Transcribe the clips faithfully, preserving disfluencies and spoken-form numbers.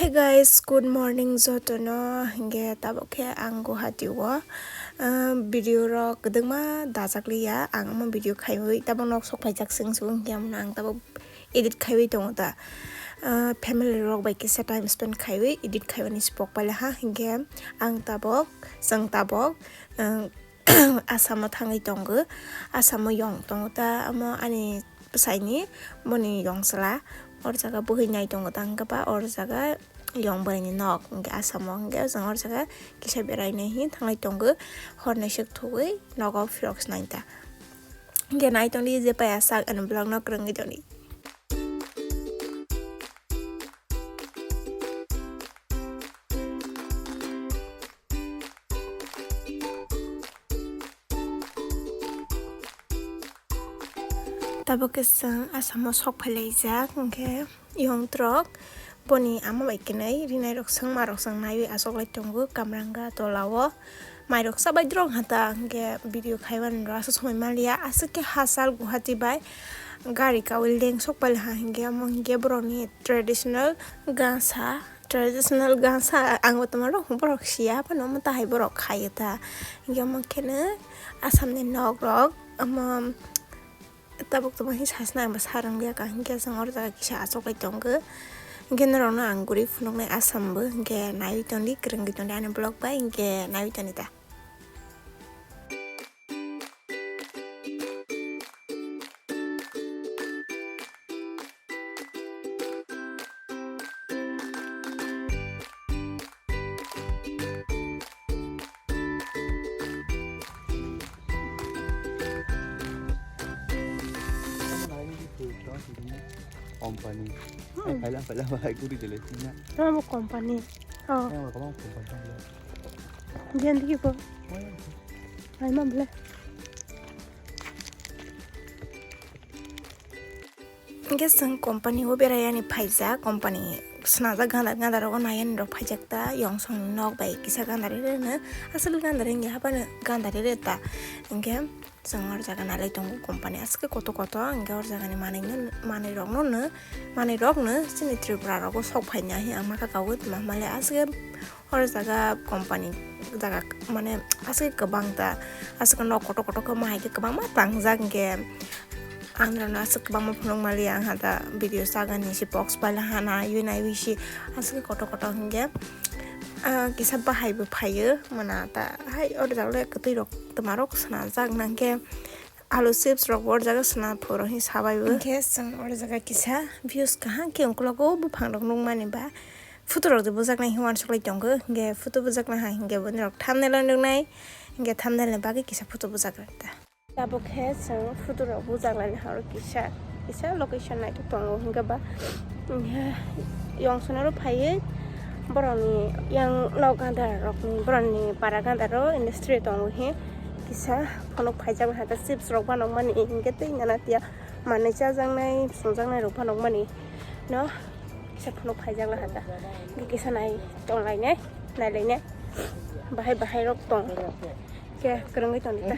Hey guys, good morning jotono. Hingke tabok khe ang Guwahati o, ah, video rok kwdwkma dajak liya. Ang omo video khaiwi tabok nok sok phaijak sing sung hingke ang tabok edit khaiwi tongo ta. Ah, family rok bai kisa time spend khaiwi edit khaimani si pok paila ha. Hingke ang tabok, chwng tabok, ah, Assam o thangwi tongo. Assam o yong tongo ta, omo ani bwsaini boni yong chwla. Or jaga bwhwi nai tongo ta, hwnkhe ba or jaga yong bwrwi ni nok, hwnkhe Assam o, hwnkhe chwng or jaga kisa berai nai hinwi thanglai tongo. Hor naisik thugwi nogo phirok se nai ta. Hwnkhe nai tongdi je paya sak ani vlog no kwrwngwi tongdi. Tabuk khe chwng Assam o sok phailaijak, hwnkhe yong trok boni ama bai kwnwi rinai rok, chwngma rok chwng naiwi achoklai tongo Kamranga tola o. Mai rok chabai drong hata, hwnkhe video khaimani rok aswk somoi manliya, aswk khe hachal Guwahati bai gari kaui leng sok paila ha, hwnkhe omo hwnkhe borok ni traditional gansa. Traditional gansa ang bo tongma rok borok siya phano omo tahai borok khai ta. Hingke omo kheno Assam ni nok rok omo tabuk tongma hi sasna ang bo sa rwngya ka hingke chwng oro jaga kisa achoklai tongo. Hingke norok no ang guri phunuknai Assam bo hingke naiwi tongdi kwrwngwi tongdi ani vlog bai hingke naiwi tongdi ta. Company. Hmm. Ai, phaila, phaila, phaila, guri dele, sina. Tamo company. Oh. Yang lo, kamu company, kamu lo. Diyan digi po. Oh, iya. Ai, mam bele. Hingke chwng company o berai ani phaijak, company swnajak gandar gandar rogo nai ani rok phaijak ta, yong song nok bai kisa gandar reno, aswk gandar wngya haphano gandar reta, hingke chwng or jaga nalai tongo company aswk kotor kotor, hingke or jaga ni manwi no, manwi rok no, manwi rok no chini Tripura rogo sok phaina hi ang ma kaka o tongma male aswk. Oro jaga company jaga mane aswk kwbang ta, aswk nok kotor kotor khe omo hai khe kwbangma tangjak, hwnkhe ang norokno aswk kwbangma phunuk maliya, ang ha ta video sagani si box paila hana yui naiwi si aswk kotor kotor hwnkhe, ah, kisa bahai bo phaio mana ta hai oro jaga le kwtwi rok twma rok swnajak nangkhe. Alu chips rok bo oro jaga swnam phuru hinwi sabai bo. Hwnkhe chwng oro jaga kisa views kaham khe ungkulugo buphang rok nukmani ba photo rok de bujaknai hinwi uansuk lai tongo. Hwnkhe photo bujakna hai hwnkhe boni rok thumbnail o nuknai. Hwnkhe thumbnail ni bagwi kisa photo bujakrwk ta. Tabuk khe chwng photo rok bujaklaina hai oro kisa, kisa location naithok tongo hwnkhe ba. Hwnkhe yong swnaro phaiwi borokni yang nok gandar rokni borokni para gandaro industry tongo hi kisa. Phunuk phaijak hai ta chips rok phano mani hwnkhe tei nana tiya manwi chajaknai chwngjaknai rok phano mani no kisa phunuk phaijak lai hai ta hwnkhe kisa nai tonglainai nailainai bahai bahai rok tong khe kwrwngwi tongdi ta.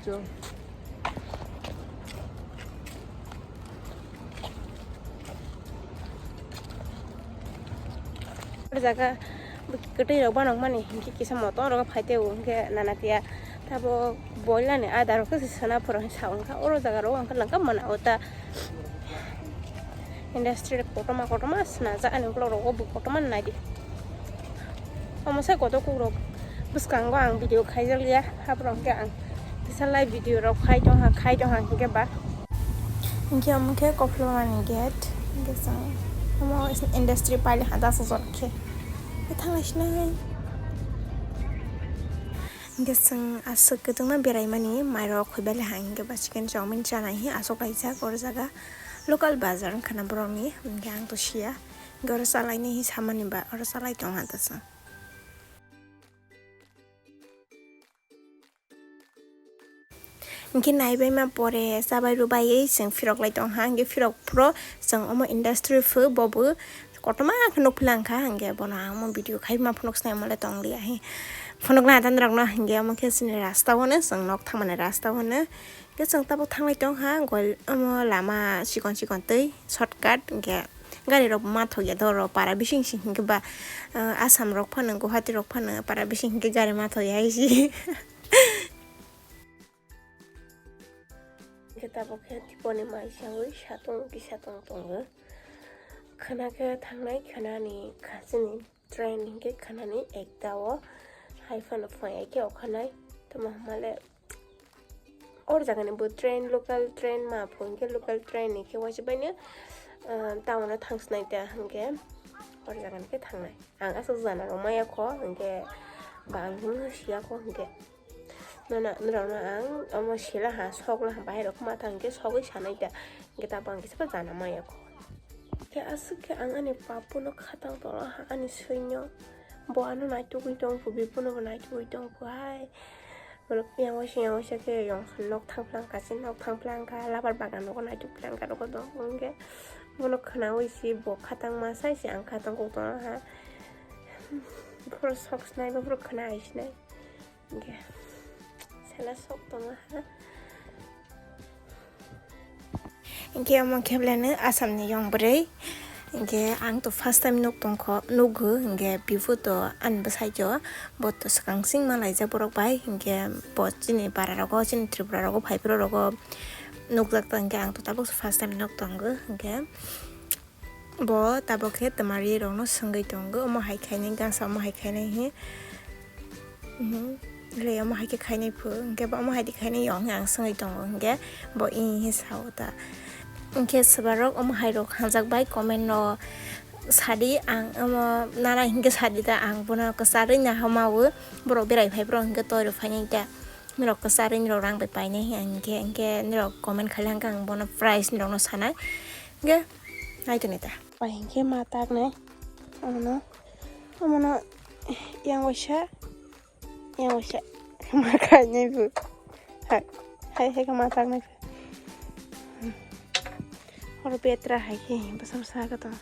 Chwng. O jaga kwtwi rok banok mani hinkhe kisa motom rok phai tei o hinkhe nana tiya tabok boilani ada rok khe sona phuru hinwi sa wngkha oro jaga rok wngkha langkha mana o ta industry kotorma kotorma swnajak ani ukulok rok o bo kotorma naidi. Omo sai kotor kukrok bwskango ang video khaijak liya, haborok hwnkhe ang kisa live video rok khai tongha, khai tongha hinkhe ba. Hinkhe omo khe Koplomani gate, hinkhe chwng omo industry paile ha das hajar khe. Thanglai sinai. Hinkhe chwng aswk kwtwma beraimani mairok khoi bale ha hinkhe ba chicken chowmin chanai hi aswk kaijak oro jaga local bazar wngkha na borokni, hinkhe ang to siya. Hinkhe oro chalainai hi samani ba oro chalai tongha ta chwng. Hinkhe naibaima pore chabai rwbaiwi chwng phirok lai tongkha, hinkhe phirok phuru chwng omo industry phu bobo kotorma khe nukphilangkha, hinkhe bono ang omo video khaima phunuk snai omo le tongliya hi phunukna adan rokno, hinkhe omo khe chini rasta hwnwi chwng nok thangmani rasta hwnwi. Chwng tabuk thanglai tong ha, gol, omo lama chikon chikon twi, shortcut, hinkhe gari rok ma thok ya doro, para bising sing hinkhe ba, ah, Assam rok phano, Guwahati rok phano, para bising hinkhe gari ma thok ya hai si. Hinkhe tabuk khe tiponi mai sawi satung kisa tong tongo. Khwna khe thangnai, khwnani khachini train hinkhe khwnani ekta o hai phano phai khe okhanai. Tamo hwnmale or jagani bo train, local train ma pho hinkhe local train ni khe waisa baino, ah, town o thang sinai ta hinkhe or jagani khe thangnai. Ang aswk jana rok maya kho hinkhe ba ang himno siya kho hinkhe. Nono, norokno ang omo sila ha, sok la ha, bahai rok ma thang khe sogwi sanai ta. Hinkhe tabuk ang kisa jana maya kho. Khe aswk khe ang ani papuno khatang tolo ha, ani swino. Bo ano naitugwi tong phu, bipuno bo naitugwi tong phu hai. Borok yang waisa, yang waisa khe yong nok thang phlang, kaisa nok thang phlang kha, labar bagan nogo naituk phlang kha, nogo dong. Hinkhe bono khwnawi si bo khatang ma sai si ang khatang kok tong ha. Phuru sok sinai, bo phuru khwna hai sinai. Hinkhe sela sok tongo ha. Hinkhe omo khe belai no Assam ni yong bwrwi. Hinkhe ang to first time nuk tongkho, nugo, hinkhe biphuto ani bwsai to bo to swkang sing ma laijak borok bai, hinkhe bo chini para rogo, chini Tripura rogo phai phuru rogo nukjak ta, hinkhe ang to tabuk first time nuk tongo, hinkhe. Bo tabuk khe twmari rokno swngwi tongo, omo hai khainai, gangsa omo hai khainai hi. Mhm. Le omo hai khe khainai phu, hinkhe bo omo hai di khainai yong ang swngwi tongo, hinkhe bo i hi sao ta. Hinkhe swbarok omo hai rok hamjak bai comment no sadi, ang omo nana hinkhe sadi ta, ang bono kwcharwi nahamawi, borok berai phai borok hinkhe toi rw phainai ta. Norok kwcharwi norok rang bai painai hinkhe, hinkhe norok comment khailai hinkhe ang bono price norokno sanai. Hinkhe Nai toni ta. Pai hinkhe ma taknai. Omono, omono yang waisa, yang waisa ma khainai bu. Hai, hai, hai, ma taknai. Oro petra hai khe bwsa bwsa khe tong.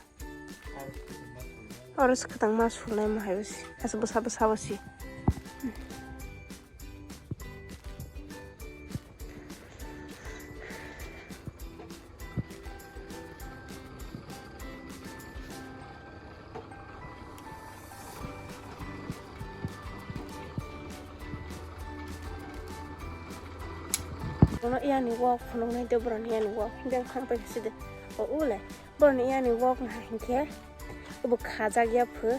Oro se kwtang ma sulnai ma hai bwsi. Asa bwsa bwsa bwsi. Bono yani wok phunuknai de, boroni yani wok. Beng khang pai side. O ule. Boroni yani wok na hinkhe. Obo khajak ya phu.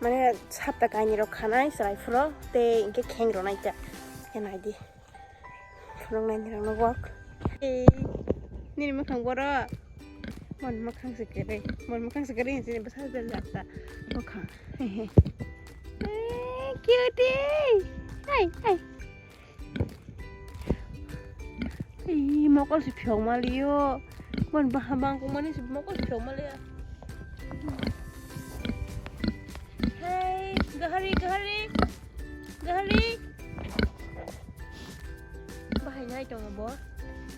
Mane sapta kainwi rok khanai chwrai phuro. Tei hinkhe kheng ronai ta. Khe nai di. Phunuk nai nirok no wok. Ei, nini mwkhang boro. Mon mwkhang se kwrwi. Mon mwkhang se kwrwi hinwi bwsa bel jak ta. Mwkhang. Eh, cutie. Hai, hai. Ei, mokol se phiyok maliyo. Mon baham bang kumani se mokol se phiyok maliya. Hai, gahari, gahari. Gahari. Bahai nai tongo bo.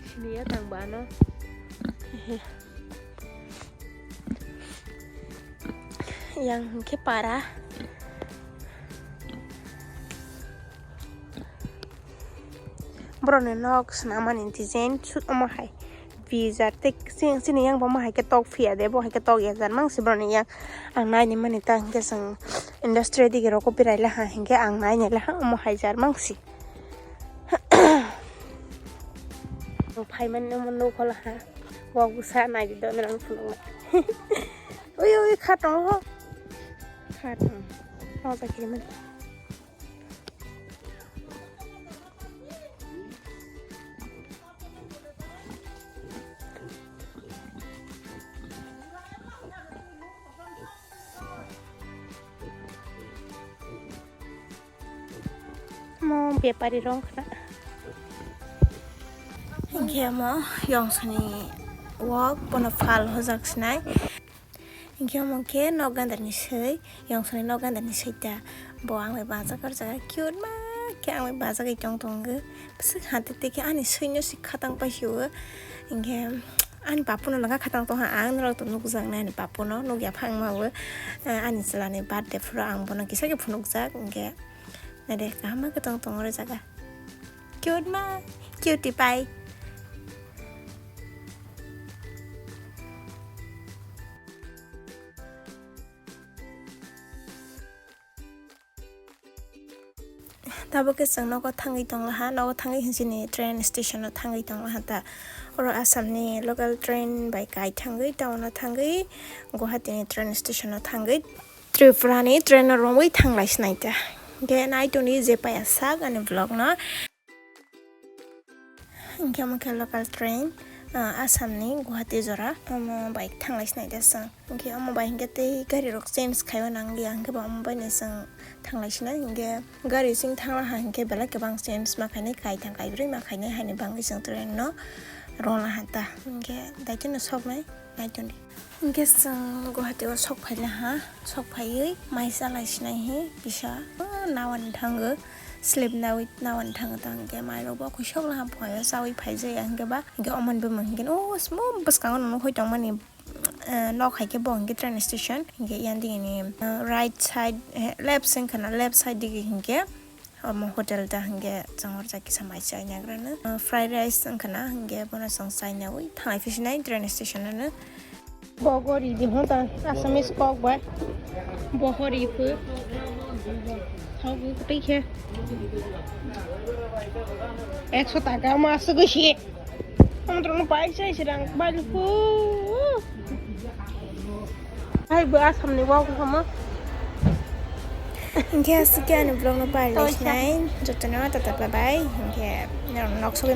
Sini ya tang bano. Yang hwnkhe para. Borokni nok swnamani design sut omo hai. Bijar tei chini, chini yang bo omo hai khe tok phiya de, bo hai khe tok ya jar mang si borokni yang. Ang naini mani ta hinkhe chwng industry dige rokbo berai laha hinkhe ang naini laha omo hai jar mang si. Ang phaimani omo nukho laha. Wak bwsa naidi do norok phunuknai. Ui, ui, kha tongo. Kha tongo. Noja kiri mani. Mo bepari rok na. Hinkhe mo yongsani wok bono phal hojak sinai. Hinkhe omo khe nok gandar ni swi, yongsoni nok gandar ni swi ta. Bo ang bai bachak, o jaga cute ma khe ang bai bachagwi tong tongo. Bwswk hati tei khe ani swino se khatang paisio. Hinkhe ani papuno langa khatang tongha, ang norok to nukjaknai ani papuno, nukya phangma bo. Eh, ani chwlani birthday phuru ang bono kisa khe phunukjak, hinkhe naide kaham ma khe tong tongo o jaga. Cute ma, cutie pie. Tabuk khe chwng nogo thangwi tonglaha, nogo thangwi hinjini train station o thangwi tonglaha ta. Oro Assam ni local train bai kai thangwi, town o thangwi, Guwahati ni train station o thangwi, Tripura ni train o romwi thanglai sinai ta. Hwnkhe nai tongdi je paya sak ani vlog no. Hwnkhe omo khe local train, ah, Assam ni Guwahati jora, omo bai thanglai sinai ta chwng. Hwnkhe omo bai hwnkhe tei gari rok change khaiwi nang liya, hwnkhe ba omo bai no chwng thanglai sinai. Hwnkhe gari sing thanglaha hwnkhe belai kwbang change ma khainai, kaitham kaibrwi ma khainai, haini bagwi chwng train no rwlaha ta. Hwnkhe daikhe no soknai. Naitoni. Hwnkhe chwng Guwahati o sok phailaha, sok phaiwi mai chalai sinai hi kisa, ah, nawani thango, slip nawi nawani thango ta hwnkhe mai rok bo khuisok laha phuaio chawi phaijaya hwnkhe ba hwnkhe omoni bumung hwnkhe o simo bwskango nukhui tongmani, ah, nok hai khe bo hwnkhe train station hwnkhe yang digi ni, ah, right side, eh, left side wngkha na left side digi hwnkhe Omo hotel ta hwnkhe chwng oro kisa mai chai nagrano. Ah, fried rice wngkha na hwnkhe bono chwng chai nawi thanglai phi sinai train station ano. Bogo ri di hwn ta Assamese kok bai. Boho ri phu. Thok wi kwtwi khe. Ekso taka ma aswk si. Ang trono pai sai sirang bai lu phu. Hai bo Assam ni wak kamo. Hwnkhe aswk khe ani vlog no pai lai sinai. Jotono tata bye bye. Hwnkhe norok nok sogwi